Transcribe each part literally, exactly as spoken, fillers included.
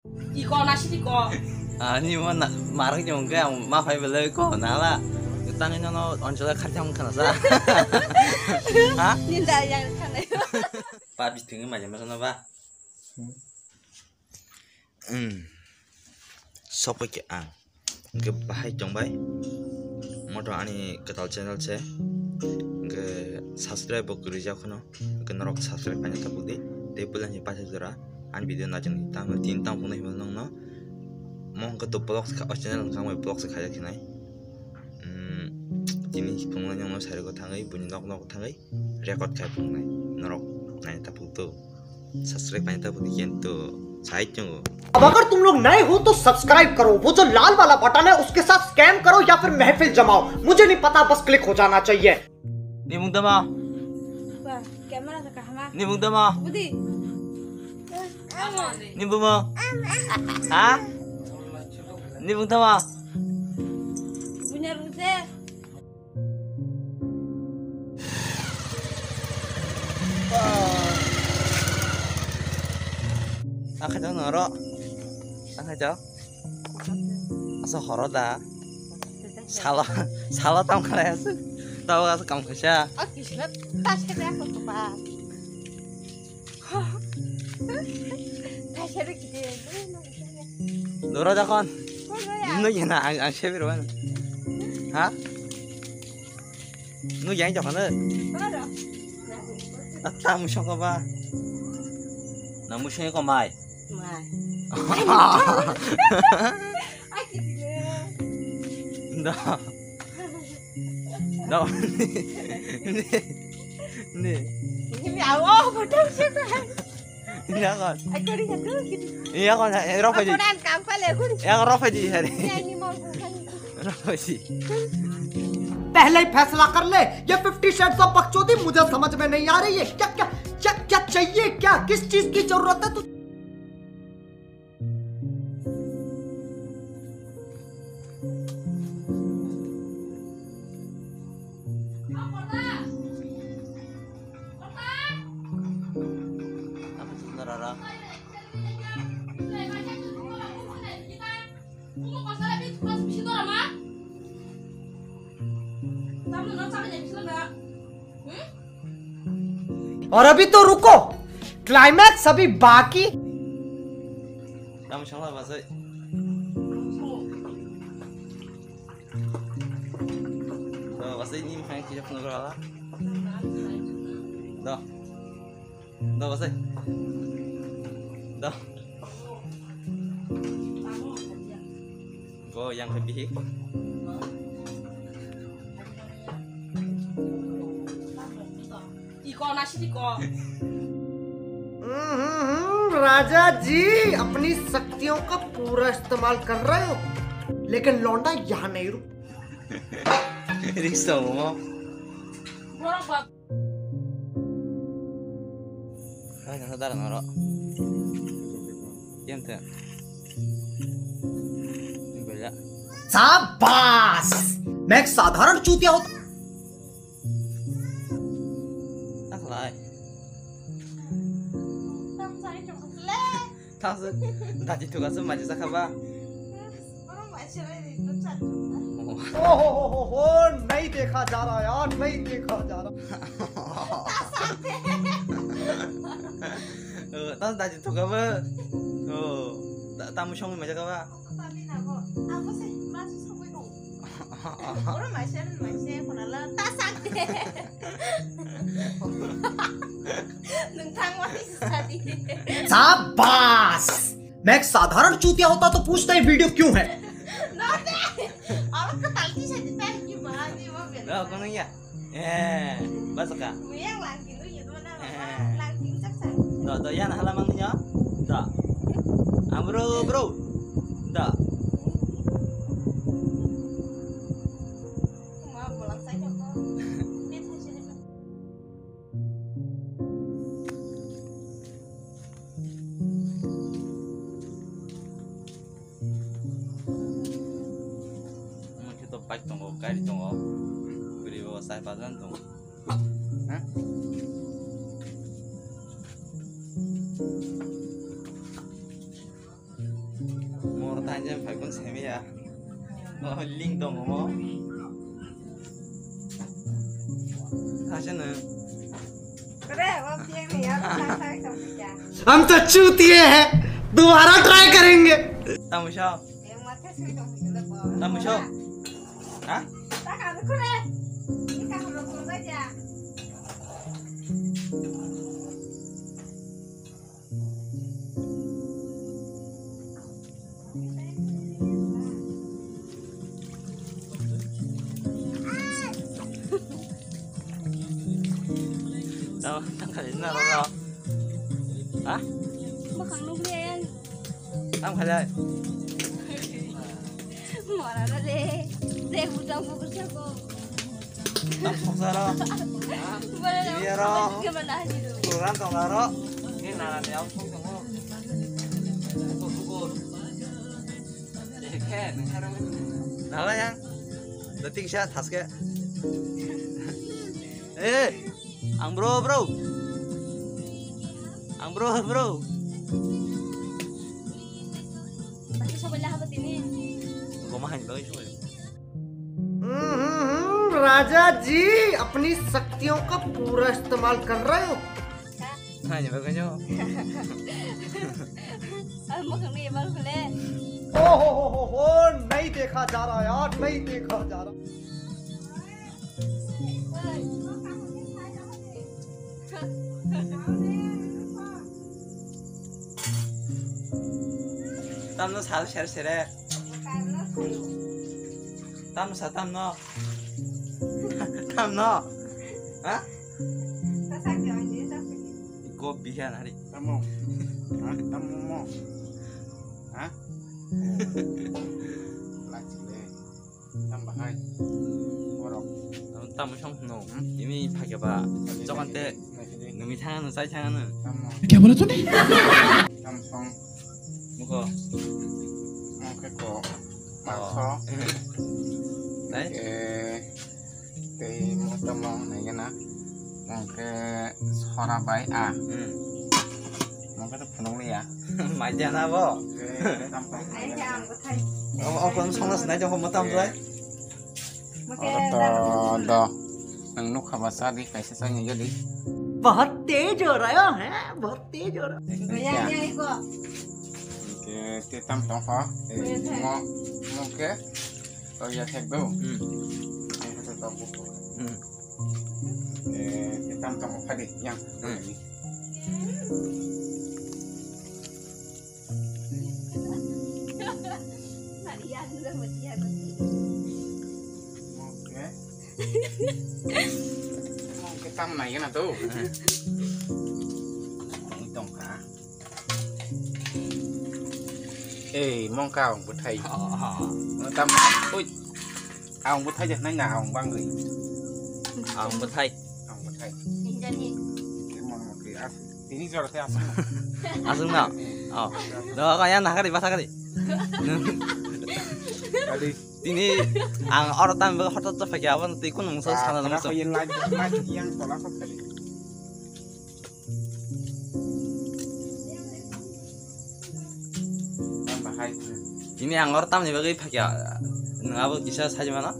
Iko na sini ko. Ani mo na marang jong ke ang ma phai belai ko nala. Tani nono onjola kharjang khana sa. Ha? Ninda yang khana. Pa bising ma jama sana ba. Hmm. Sokoi ke ang. Hwnkhe bahai tongbai. Moto ani kwtal channel se. Hwnkhe subscribe bo kwrwi jak phano. Hwnkhe norok subscribe khaina tabuk di. Tei puila ni paisa jora ani video najak ni tamo tin tamo phunai hwnwi nongno. Mo hwnkhe to vlog se kha, o channel hwnkhe ang bai vlog se khaijak khinai. Hmm, tini phunuknai nongno sairok thangwi buini nok nok thangwi record khai phunuknai. Norok naina tabuk to. Subscribe khaina tabuk di kento sai tongo. अब अगर तुम लोग नए हो तो सब्सक्राइब करो, वो जो लाल वाला बटन है उसके साथ स्कैम करो या फिर महफिल जमाओ, मुझे नहीं पता, बस क्लिक हो जाना चाहिए। Ni mung tama? Ba, camera sa kahama. Ni mung tama? Budi. Ni buma? Ha? Ni mung tama? Bunya rute. Ang khaijak noro. Ang khaijak. Asa horo da. Sala, sala tam khalai asa. Tao asa kam khaisa. Taisa de kiti. Dora jakon. Nugya na ang, ang sebi rwan. Ha? Nugya ang jakon. Ata musong ko ba. Na musong ko mai. Mai. Da. Da. Ni. Ni. Ni awo bodong se. Iya kon. Ai kori hadu gitu. Iya kon, eh, rok aji. Koran kampal ya kori. Ya rok aji hari. Ya ini mau bukan. Rok aji. पहले ही फैसला कर ले, ये fifty shades of बकचोदी मुझे समझ में नहीं आ रही है। क्या, क्या, क्या, क्या चाहिए, क्या, किस चीज की जरूरत है तू? और अभी तो रुको, क्लाइमैक्स अभी बाकी। Tamo sangla basai. Do, basai ni mkhang kisa phone gora la. Do. Do, basai. Do. Go yang ke bihik. Iko nasi iko. हम्म, राजा जी, अपनी शक्तियों का पूरा इस्तेमाल कर रहे हो, लेकिन लौंडा यहाँ नहीं रुक। Riksa mo. Borok ba- Hai, nang dara noro. Diam te. Bela. शाबाश। मैं एक साधारण चूतिया होता। Akhlai. Tam sai chok le. Tang se, dati thuka se maji sakha ba. Oro mai se bai ri to chan chok. ओहो हो हो हो, नहीं देखा जा रहा यार, नहीं देखा जा रहा। Tang dati thuka ba. Oh, ta-, tamu song maji sakha ba. Tami na bo, abo se ma su song bai ko. Oro mai se, mai se, kona la, ta sak de. Nung thang wa ti sa di. शाबाश। मैं एक साधारण चूतिया होता तो पूछता ये वीडियो क्यों है? No de. Awak ka talki sa di ta ki ba di wa be. No, kono ya. Eh, basa ka. Muyang langki nu ya do na ba. Langki sak sak. Do, do, yan hala mang ya. Do. Amro, bro. Do. Ma bolang sa ko. Omo khe to bike tongo, gari tongo, bwrwi bo chai pajan tongo. Ha? Tanjam phai kun semiya. Oh, link dong mo. Thaisa no. Kore, wo piang ni ya, sa sa ka pya. हम तो चूतिए हैं, दोबारा ट्राई करेंगे। Tamusa. Tamusa. Ha? Tamo, tamo kali na ro. Ha? Bakang nukliya yang. Tamo kali. Mora ro le. Dek bujang bukur sako. Tam sok saro. Biyaro. Program tong laro. Ini nana ni am sok tongo. Sok sok. Nala yang. Dating sha thaske. Eh, ang bro bro. Ang bro bro. Tapi sobai lah apa tini? Goma hang doi sobai. हम्म, राजा जी, अपनी शक्तियों का पूरा इस्तेमाल कर रहे हो। Hai, ni bagai nyo. Al mo kami baru kule. ओ हो हो हो हो, नहीं देखा जा रहा यार, नहीं देखा जा रहा। Tamno sal ser sere. Tamno sa tamno. Tamno. Ha? Ko bihan hari. Tamo. Ha? Tamo mo. Ha? Lachile. Tam bahai. Borok. Tam song no. Hmm? Ini pakai ba. Jokan te. Numi thang no, sai thang no. Tamo. Kya bola tune? Tam song. Muko. Muko ko. Oh. Maso. Nai? Eh. Tei motom rok nai gana. Mungke sora bai a. Hmm. Mungke to phunuk liya. Mai jana bo. Tei tampang nai gana. Obo, obo, songna sinai jokho motom jai. Oro to do. Nang nukha ba sa di, kaisa sa ni jadi. बहुत तेज हो रहा है, बहुत तेज हो रहा है। Mungke te tam tong kho. Mo, mungke. Oh ya, thek do. Hmm. Yang kata tahu. Hmm. Eh, kita tong kho di yang. Hmm. Oke. Oke, tam na yana tu. Hmm. Ini tong kha. Eh, mongka ang bwthai. Oh, oh. Tam, oi. Ang bwthai de nai na ang bangri. Ang bwthai. Ang bwthai. Injani. Kemon mo ke as. Tini jora te asung. Asung na. Oh. Do ka ya na kari basa kari. Kali. Tini ang oro tam be hotot to phakya abon tei kun mungsa sana na mungsa. Yang lagi yang tola kok tadi. Tam bahai. Ini ang or tamni bagwi phakya. Nwng abo kisa sajmano?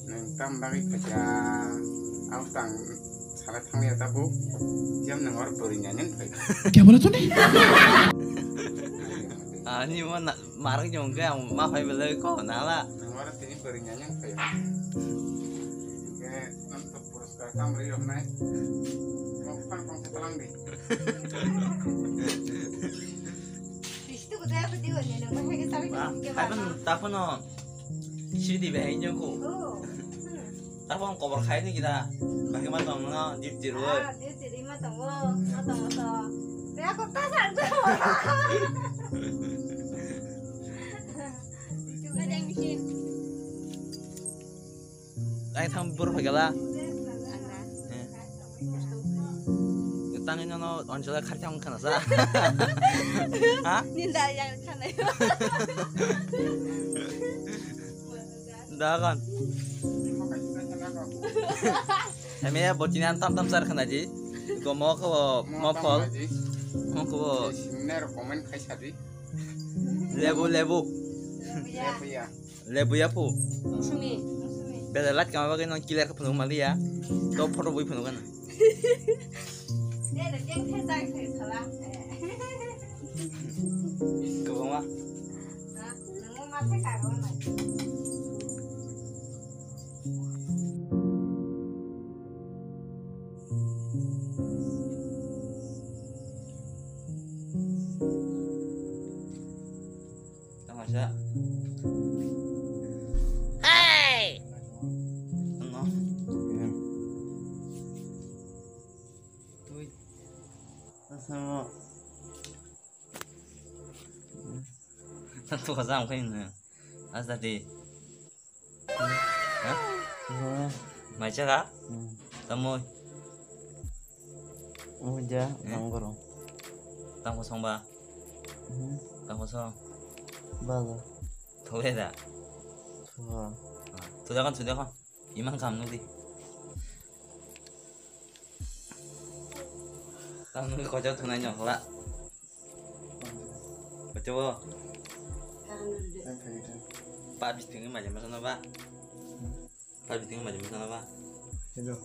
Nwng tam bagwi phakya. Ang tang sara thangya tabu. Jam nwng or bwrwi nyanyan phai. Kya bola tune? Ani mo na, marang jong ke ang ma phai belai ko nala. Nwng or tini bwrwi nyanyan phai. Ke nam to Puruskar tam ri rok nai. Mo phang phang talang di. Bistu ko jaya ko diwa ni na mo hai ke sabi ni ke ba. Hai ban ta ko no. Sidi be hai jong ko. Oh. Hmm. Ta ko kobor khai ni kita. Bagi ma tong no dip di ro. Ah, dip di ma tong wo. Ma tong wo to. Ya ko ta sa ko. Bistu ko jaya ko. Ai thang bor phagala. Tang ino no onjola khar thang khana sa. Ha? Ninda yang khana. Dagan. Eme ya botini an tam tam sar khana ji. Go mo ko mo phol. Mo ko. Siminar comment khai sadi. Lebu, lebu. Lebu ya pu. Beda light kama bagwi no clear ka phunuk maliya. To photo bui phunuk kana. Kwbangma. Tangasa. Hey! Ano? Tui. Asamo. Tantu kaza ang kain na. Asa di. Ha? Mai cha ka? Tamo. Uja, eh? Manggoro. Tamo song ba. Tamo song. Bala. Thole da. Thua. Thua kan, thua kan. Iman kam nudi. Tamo nudi kocha thunai nyokla. Kocha bo. Pa bising ma jama sana ba. Pabiteng ma jemsa na ba? Hello.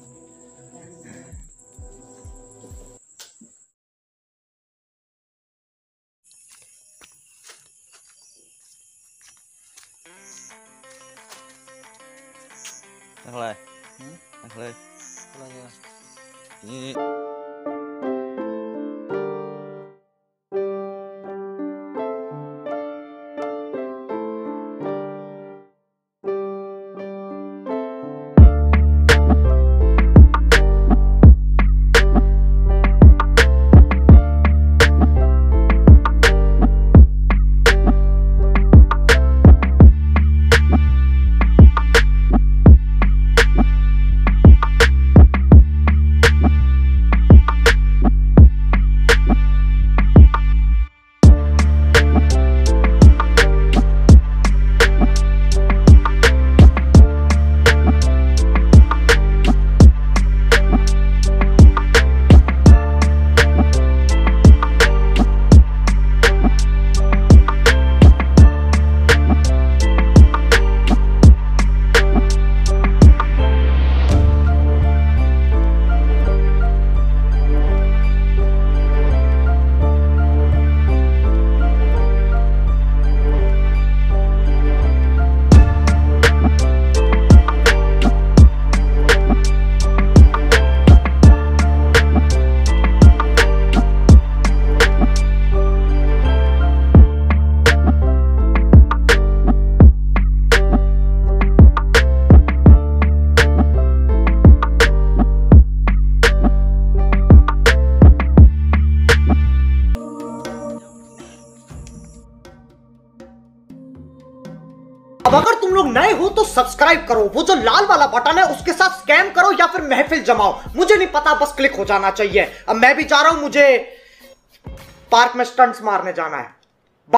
Akhlai. Hmm? Akhlai. Akhlai ya. Ini. अब अगर तुम लोग नए हो तो सब्सक्राइब करो, वो जो लाल वाला बटन है उसके साथ स्कैम करो या फिर महफिल जमाओ, मुझे नहीं पता, बस क्लिक हो जाना चाहिए। अब मैं भी जा रहा हूँ, मुझे पार्क में स्टंट्स मारने जाना है।